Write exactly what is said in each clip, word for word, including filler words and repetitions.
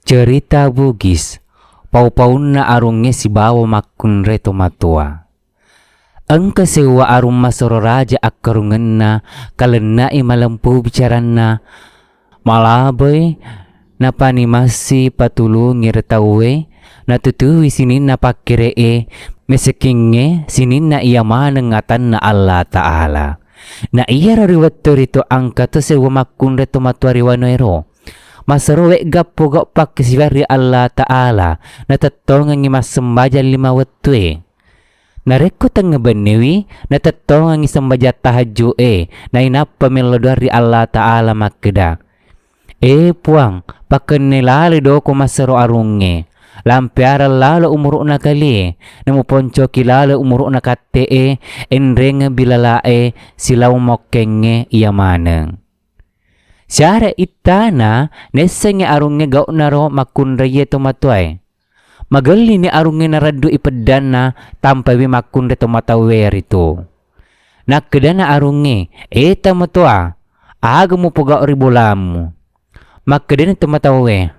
Cerita Bugis, pau-paunna arungnge sibawa makkunrai tomatoa. Engka seuwa arung masero raja akkarungenna, kalenna'i malempu bicaranna, malaboi napanimassi patulungi ri tauwe, natutui sininna pakkere'e, mesekingnge sininna iya maneng atanna Allah Ta'ala. Na iyaro ri wettu ritu engkato seuwa makkunrai tomatoa ri wanuero. Masero we'ga pogau pakkasiwiang ri Allah Ta'ala, natettongengngi massembajang lima wettue. Narekko tengnga benniwi, natettongengngi sembajang tahajju'e, nainappa mello doang ri Allah Ta'ala makkeda, "E Puang, pakenne laloi doko masero arungnge, lampeareng lalo umuru'na kalie, namuponcoki lalo umuru'na katte'e, enrengeng bilala'e, silaong mokkengnge iya maneng." Siare ittana, naissengngi arungnge gau'naro makkunraiye tomatoae. Magellini arungnge nareddu'i peddanna, tampaiwi makkunrai tomatauwe ritu. Nakkedana arungnge, "E tomatoa, aga mupogau ri bolammu?" Makkedani tomatauwe,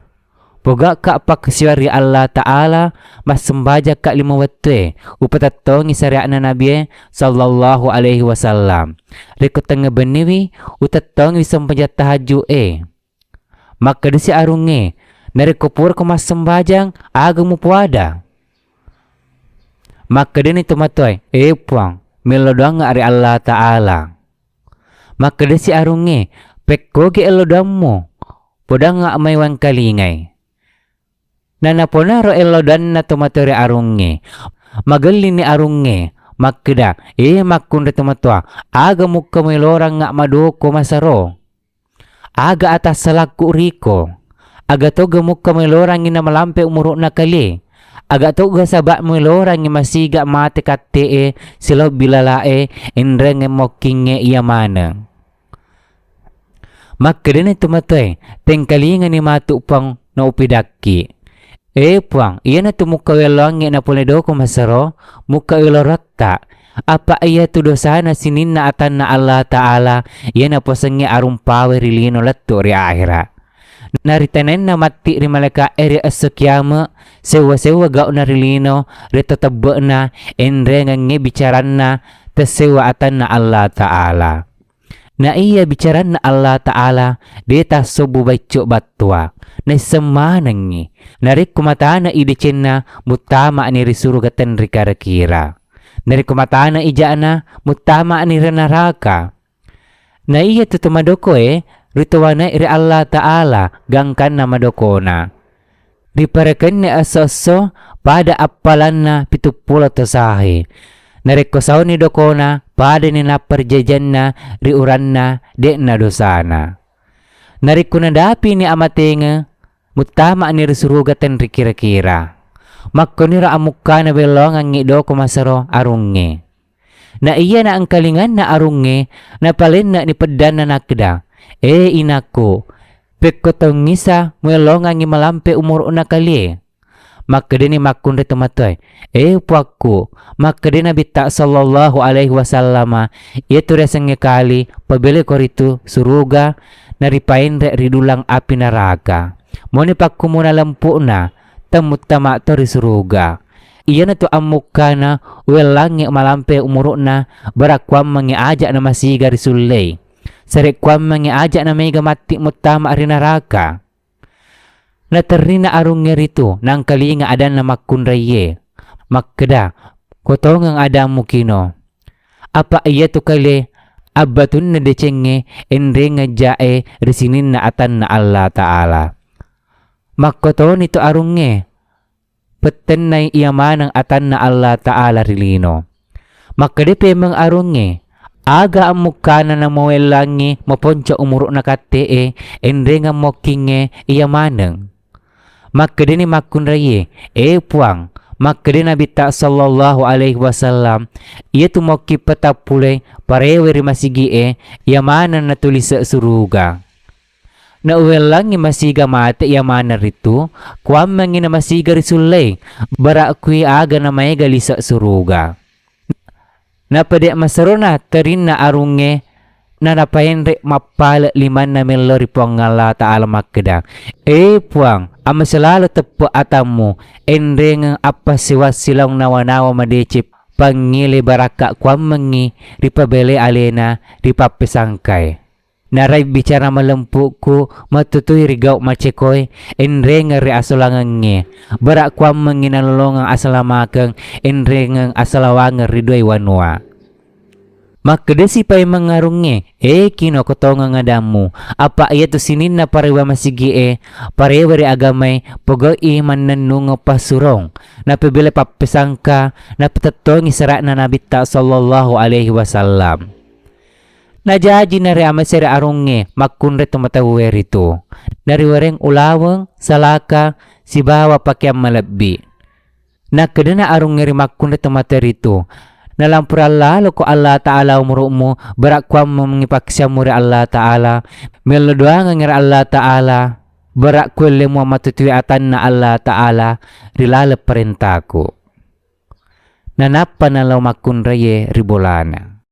"Pogau'ka pakkasiwiang ri Allah Ta'ala, massembajakka lima wettue, upatettongi syariatna Nabie sallallahu alaihi wasallam. Rekko tengnga benniwi, utettongi sempajang tahajju'e." Makkedasi arungnge, "Narekko purako massembajang, aga mupoada?" Makkedani tomatoae, "E Puang, mello doangnga ri Allah Ta'ala." Makkedasi arungnge, "Pekkogi ello doammu, podangnga mai wengkalingai." Nanaponaro ello doanna tomatoa ri arungnge. Magellini arungnge, makkeda, "E makkunrai tomatoa, aga mukka melorangnga madoko masero? Aga atassalakku riko? Aga toga mukka melorangngi namalampe umuru'na kalie? Aga toga saba melorangngi masiga mate katte'e, silobbi lalae, enrengeng mokkingnge iya maneng?" Makkedani tomatoae, "Tengkalingani matu Puang naupidakki." "E Puang, iyanatu mukka welloangnge napole doko masero, mukka weloratta. Apa iyatu dosana sininna atanna Allah Ta'ala, iya naposengnge arung pawe ri lino lettu ri ahera. Naritainna matti ri malaeka'e ri esso kiame, sewwa-sewwa gau'na ri lino, ri totebbe'na, enrengengnge bicaranna, tessewwa atanna Allah Ta'ala. Na iya bicaranna Allah Ta'ala, de tassobbu baiccu battua, naisseng manengngi. Narekko matana i decenna, muttama'ni ri suruga tenri kira-kira. Narekko matana i ja'na, muttama'ni ri naraka." Na iyatu to madokoe, ritowanai ri Allah Ta'ala gangkanna madokona. Riparekenni esso-esso pada appalanna pitu pulo to sahe. Narekko sauni dokona, padani napparjajianna ri uranna, de'na dosana. Narekko nadapini amatenge, muttama'ni ri suruga tenri kira-kira. Makkoniro amukkana welloangengngi doko masero arungnge. Na iyana engkalinganna arungnge, napalenna'ni peddanna nakkeda, "E inakku, pekko tongngisa muellongangngi malampe umuru'na kalie?" Makkedani makkunrai tomatoae, "E puakku, makkeda Nabitta sallallahu alaihi wasallama, iyatu riasengnge kali, pabeleko ritu suruga, naripaenre ri dulang api naraka. Moni pakkumuna lempu'na, temmuttama to ri suruga." Iyanatu ammukkana uwellangngi malampe umuru'na, bara kuammengngi aja' namasiga risullei. Sare kuammengngi aja' namaega matti muttama ri naraka. Naterrina arungnge ritu, nangkalinga adanna makkunraiye. Makkeda, "Kotongeng adammu kino. Apa iyatu kale abbatunna decengnge enrengeng ja'e ri sininna atanna Allah Ta'ala." Makkotoni tu arungnge, pettennai iya maneng atanna Allah Ta'ala ri lino. Makkeda pemeng arungnge, "Aga ammukkana namuwellangngi maponco umuru'na katte'e, enrengeng mokkingnge iya maneng?" Makkedani makkunraiye, "E puang, makkeda Nabitta sallallahu alaihi wasallam, iyatu mokki patappulei parewe ri masigi'e, iya maneng natulise suruga. Nauwellangngi masiga mate iya maneng ritu, kuammengngi namasiga risullei, bara kui aga namaega lise suruga." Nappa de' maserona terinna arungnge Nanapaenre mappale limanna mello ri Puang Allah Ta'ala makkeda, "E Puang, amase lalo teppe atammu, enrengeng appassiwang silaong nawa-nawa madeceng, pangngele barakka kuammengngi ripabele alena ripappesangkai. Narai bicara malempukku, matutui ri gau macekoe, enrengeng ri asolangengnge, bara kuammengngi nalolongeng asalamakeng, enrengeng asalawangeng ri duai wanua." Makkedasi paimeng arungnge, "E Kino, ko tongeng adammu, apa iyatu sininna parewa masigi'e, parewa ri agamae, pogau'i mannennungeng passurong, napabela pappesangka, napatettongi sara'na Nabitta sallallahu alaihi wasallam." Najaji nari amase ri arungnge makkunrai to mataue ritu. Nariwereng ulaweng, salaka, sibawa pakeang malebbi. Nakkedana arungnge ri makkunrai to matae ritu, "Nalampurang laloko Allah Ta'ala umuru'mu, bara kuammengngi paksiammu ri Allah Ta'ala, mello doangengngi ri Allah Ta'ala, bara kuelle mua matutui atanna Allah Ta'ala ri laleng parentaku." Nanappa nalao makkunraie ri bolana.